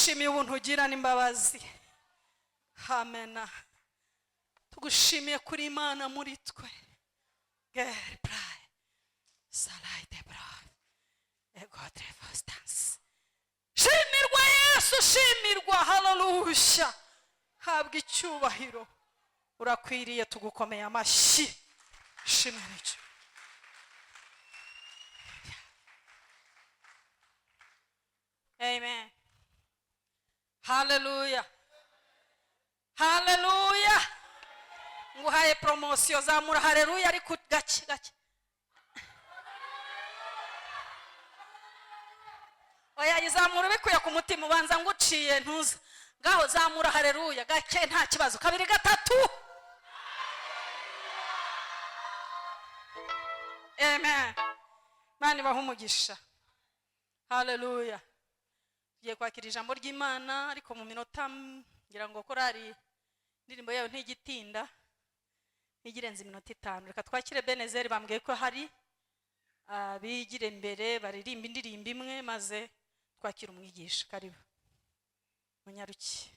Tugushimiye ubuntu ugira n'imbabazi. Hamena. Tugushimiye kuri Imana muri twe. Gerbrai. Salai de brave. Egodre vostans. Shimirwa Yesu, shimirwa. Haleluya. Habwa icyubahiro. Urakwiriye, tugukomeye amashyi. Shimwe n'icyo. Amen. Haleluya. Haleluya. Nguhaye promosiyo, zamura haleluya ariko gake gake. Oya, izamura ubikuye ku mutima, ubanza nguciye ntuza. Ngaho zamura haleluya gake, nta kibazo. Kabiri, gatatu. Amen. Imana ibahe umugisha. Haleluya. Tugiye kwakira ijambo ry'Imana, ariko mu minota ngira ngo korari indirimbo yayo ntigitinda, ntigirenze iminota 5. Reka twakire Benezeri, bambwiye ko hari abigire imbere baririmba indirimbo imwe, maze twakira umwigisha. Karibu munyaruki.